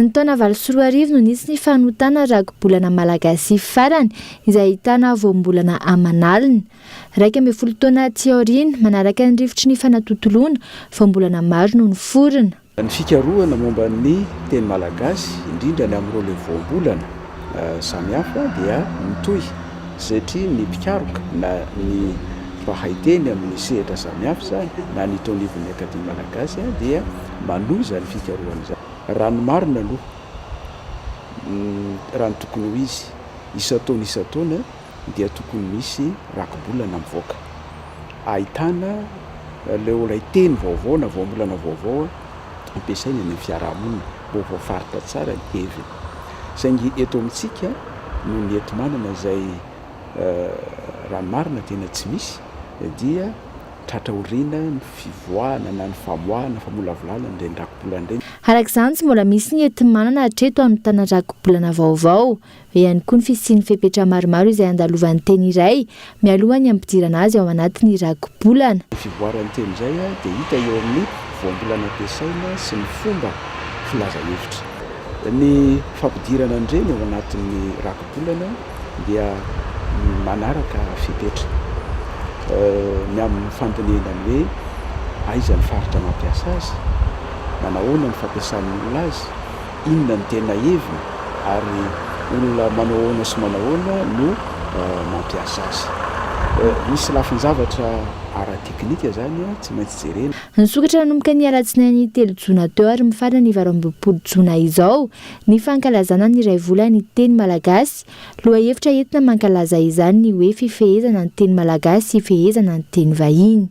Ny taona 2008 no nisy ny fanotana rakibolana malagasy farany izay ahitana voambolana aman'alina. 11 taona aty aoriana, manaraka ny rivotry ny fanatontoloana, voambolana maro no niforona. Ny fikarohana momba ny teny malagasy, indrindra ny amin'ireo ilay voambolana samihafa dia mitohy satria ny mpikaroka na ny mpahay teny amin'ny sehatra samihafa izany na ny teo anivon'ny Akademia Malagasy dia manohy izany fikarohana izany. Raha ny marina aloha, raha ny tokony ho izy, isan-taona isan-taona dia tokony misy rakibolana mivoaka ahitana ireo ilay teny vaovao na voambolana vaovao ampiasaina eny amin'ny fiarahamonina mba ho voafaritra tsara ny heviny. Saingy eto amintsika noho ny enti-manana izay raha ny marina tena tsy misy dia Tratra aoriana ny fivoahana na ny famoahana, famolavolana an'ireny rakibolana ireny. Araka izany, tsy mbola misy ny enti-manana hatreto hanontana rakibolana vaovao. Eo ihany koa ny fisian'ny fepetra maromaro izay andalovan'ny teny iray mialoha ny hampidirana azy ao anatin'ny rakibolana. Ny fivoaran'ny teny izay dia hita eo amin'ny voambolana ampiasaina sy ny fomba filaza hevitra. Ny fampidirana an'ireny ao anatin'ny rakibolana dia manaraka fepetra ny amin'ny fandinihana ny hoe aiza ny faritra mampiasa azy, manahoana ny fampiasan'ny olona azy, inona ny tena heviny ary olona manao ahoana sy manao ahoana no mampiasa azy. Misy lafin-javatra ara-teknika izany tsy maintsy jerena. Nisokatra nanomboka ny alatsinainy 3 jona teo ary mifarana ny 28 jona izao ny fankalazana ny iray volan'ny teny malagasy. Lohahevitra entina mankalaza izany ny hoe fifehezana ny teny malagasy sy fehezana ny teny vahiny.